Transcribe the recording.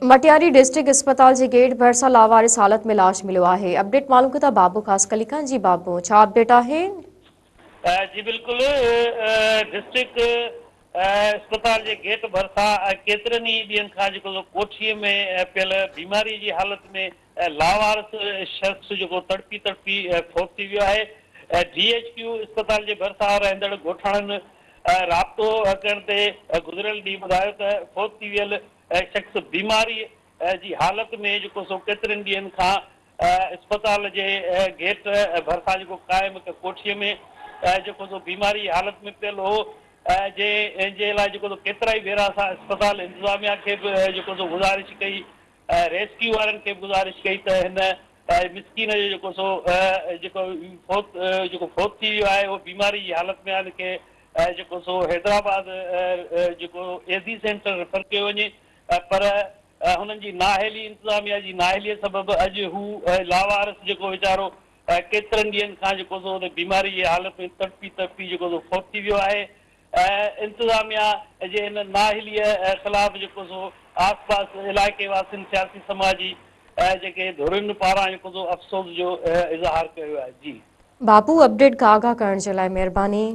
Matiari district اسپتال جي gate ڀرسان لاوارث حالت ۾ لاش مليو آهي، اپڊيٽ معلوم ڪندا بابو خاصخيلي کان جي بابو ڇا اپڊيٽ آهي؟ جي بلڪل ڊسٽرڪٽ اسپتال جي گيٽ ڀرسان ڪيترن ئي ڏينهن کان جيڪو سو ڪوٺي ۾ پيل بيماري جي حالت ۾ لاوارث شخص جيڪو تڙپي تڙپي فوت ٿي ويو آهي ڊي ايڇ ڪيو اسپتال جي ڀرسان رهندڙ ڳوٺاڻن رابطو ڪرڻ تي گذريل ڏينهن ٻڌايو ته فوت ٿي ويل شخص بيماري جي حالت ۾ جيڪو سو ڪيترن ڏينهن کان اسپتال جي گيٽ ڀرسان جيڪو قائم هڪ ڪوٺي ۾ جيڪو سو بيماري جي حالت ۾ پيل هو جنهن جي لاء جيڪو سو ڪيترائي ڀيرا اسان اسپتال انتظاميا کي به جيڪو سو گذارش ڪئي ريسڪيو وارن کي به گذارش ڪئي ته هن مسڪين جو جيڪو سو جيڪو فوت جيڪو فوت ٿي ويو آهي اهو بيماري جي حالت ۾ آهي ان کي جيڪو سو حيدرآباد جيڪو ايڌي سينٽر ريفر ڪيو وڃي پر هنن جي نااهلي انتظاميا جي نااهلي سبب اڄ هو لاوارث جيڪو ويچارو ڪيترن ڏينهن کان جيڪو سو بيماري جي حالت ۾ تڙپي تڙپي جيڪو سو فوت ٿي ويو آهي انتظاميا جي هن نااهلي خلاف جيڪو سو آس پاس علائقي واسين سياسي سماجي جيڪي ڌرين پاران جيڪو سو افسوس جو اظهار ڪيو ويو آهي جي. بابو اپڊيٽ کان آگاهه ڪرڻ جي لاء مهرباني.